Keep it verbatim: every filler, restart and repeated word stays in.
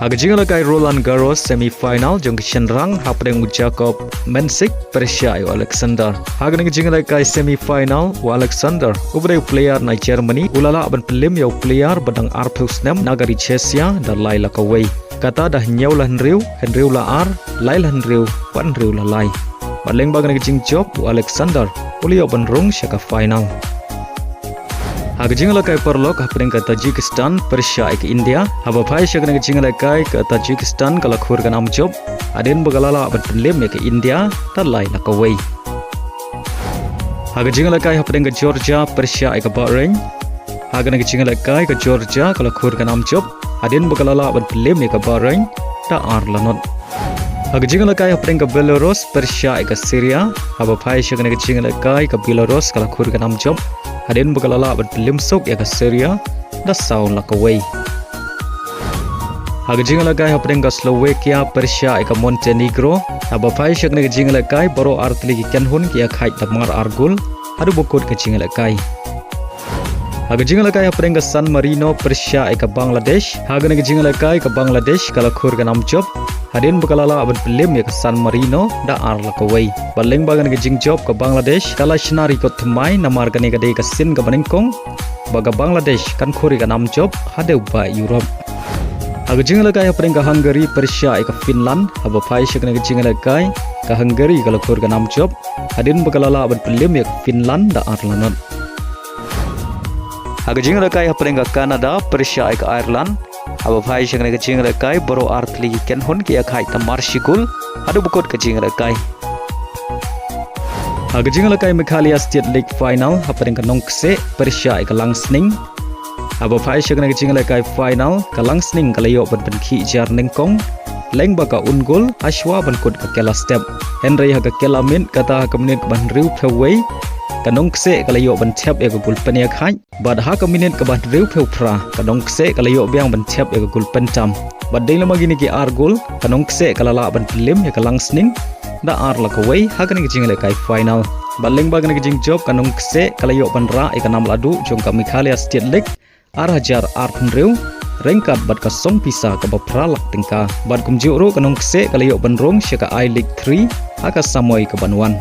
Ha ka jingïalehkai Roland Garros semi final jong ka shynrang hapdeng u Jakub Mensik pyrshah ïa u Alexander. Ha kane ka jingïalehkai semi final u Alexander uba dei u player na Germany u la lah ban pynliem ïa u player ba dang arphew snem na ka ri Cheshire da lai la kawei. Kata da hynñiew la hynriew, hynriew la ar, lai la hynriew, bad hynriew la lai. Bad lyngba kane ka jingjop u Alexander u la ïoh ban rung sha ka final. Ha ka jingïalehkai paralok hapdeng ka Tajikistan pyrshah ïa ka India. Haba phai sha kane ka jingïalehkai ka Tajikistan ka la khur ka nam jop hadien ba ka la lah ban pynliem ïa ka India da lai la kawei. Ha ka jingïalehkai hapdeng ka Georgia pyrshah ïa ka Bahrain. Ha kane ka jingïalehkai ka Georgia ka la khur ka nam jop hadien ba ka la lah ban pynliem ïa ka Bahrain da ar la not. Ha ka jingïalehkai hapdeng ka Belarus pyrshah ïa ka Serbia. Haba phai sha kane ka jingïalehkai ka Belarus ka la khur ka nam jop hadien ba ka la lah ban pynliem suk ïa ka Serbia da saw la kawei. Ha ka jingïalehkai hapdeng ka Slovakia pyrshah ïa ka Montenegro. Haba phai sha kane ka jingïalehkai baroh ar tylli ki kynhun ki ïakhaid da mar ar gol haduh ba kut ka jingïalehkai. Ha ka jingïalehkai hapdeng ka San Marino pyrshah ïa ka Bangladesh. Ha kane ka jingïalehkai ka Bangladesh ka la khur ka nam jop hadien ba ka la lah ban pynliem ïa ka San Marino da ar la kawei. Bad lyngba kane ka jingjop ka Bangladesh ka la shna record thymmai namar kane ka dei ka sien kaba nyngkong ba ka Bangladesh kan khur ïa ka nam jop ha dewbah Europe. Ha ka jingïalehkai hapdeng ka Hungary pyrshah ïa ka Finland. Haba phai sha kane ka jingïalehkai ka Hungary ka la khur ka nam jop hadien ba ka la lah ban pynliem ïa ka Finland da ar la not. Ha ka jingïalehkai hapdeng ka Canada pyrshah ïa ka Ireland. Haba phai sha kane ka jingïalehkai baroh ar tylli ki kynhun ki ïakhaid da mar shi gol haduh ba kut ka jingïalehkai. Ha ka jingïalehkai Meghalaya State League final hapdeng ka Nongkseh pyrshah ïa ka Langsning. Haba phai sha kane ka jingïalehkai final ka Langsning ka la ïoh ban pynkhih jar nyngkong lyngba ka un gol hashwa ban kut ka kylla step. Hynrei ha ka kylla miet kata ha ka minit kaba hynriewphew wei ka Nongkseh ka la ïoh ban thep ïa ka gol pynïakhaid. Bad ha ka minit kaba hynriewphew phra ka Nongkseh ka la ïoh biang ban thep ïa ka gol pyntam. Bad dei lama kine ki ar gol ka Nongkseh ka la lah ban pynliem ïa ka Langsning da ar la kawei ha kane ka jingïalehkai final. Bad lyngba kane ka jingjop ka Nongkseh ka la ïoh ban rah ïa ka nam lahduh jong ka Meghalaya State League ar hajar arphew hynriew ryngkat bad ka song pisa kaba phra lak tyngka. Bad kumjuh ruh ka Nongkseh ka la ïoh ban rung sha ka I-League three ha ka samoi kaban wan.